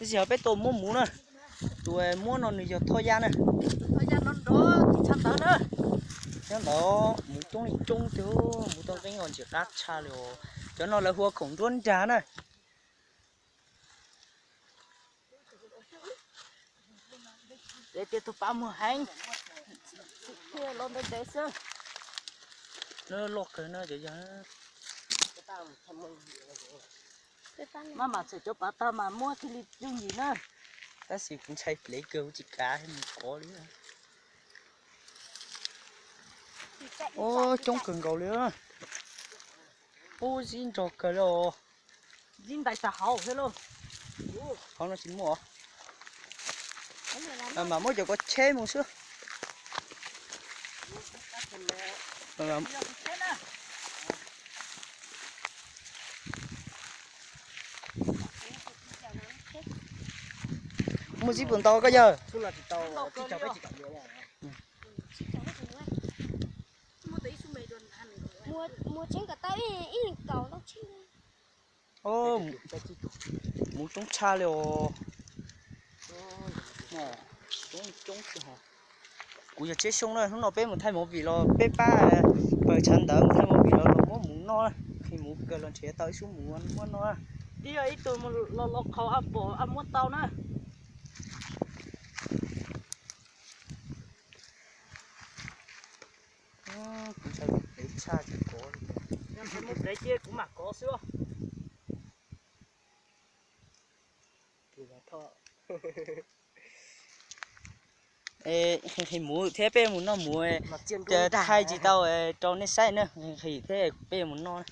Tab sis ho peb tuaj muab muv na. Tus muab no nws yog Thoj Yaj na. Nyob ntawd muv coob li coob tiag, muv toj nqeeb os, ntxim qab tshaj li os. Cov no lawv hu ua khoom nruab nrag na. Tias tus pab muag heev, los ntev ntev xwb. Loj kawg no cov yog. Maj mam txham cov pav tag mas muab thiaj li yooj yim na. Tab sis kuv ntshai plev kawg, kuv tsis kav mus kov li. Ub, coob kawg nkaus li. Ub, zib nrog kawg li os. Zib ntais tag hauv thiab lauj. Hauv no tsis muaj. Mam muab cov ko tsheb mus xwb. Muaj zib puas ntau koj yawg? Muv coob tshaj li os. Coob coob. Kuv yog Tsheb Xyooj na, hnub no peb mus thaij movie los peb pab pawg tshav ntawd mus thaij movie los los muab muv noj, nqhis muv kawg los nrhiav tau ib xub muv muab noj. Twb yog ib tug los los qhaus a pom a muab tau na. Kuv ntshai plev tshaj tsis kov li. Muab plev cia kuv mam kov xwb. Nqhis muv thiab peb mus noj muv, thaij tsis tau rau nej saib na, nqhis thiab peb mus noj.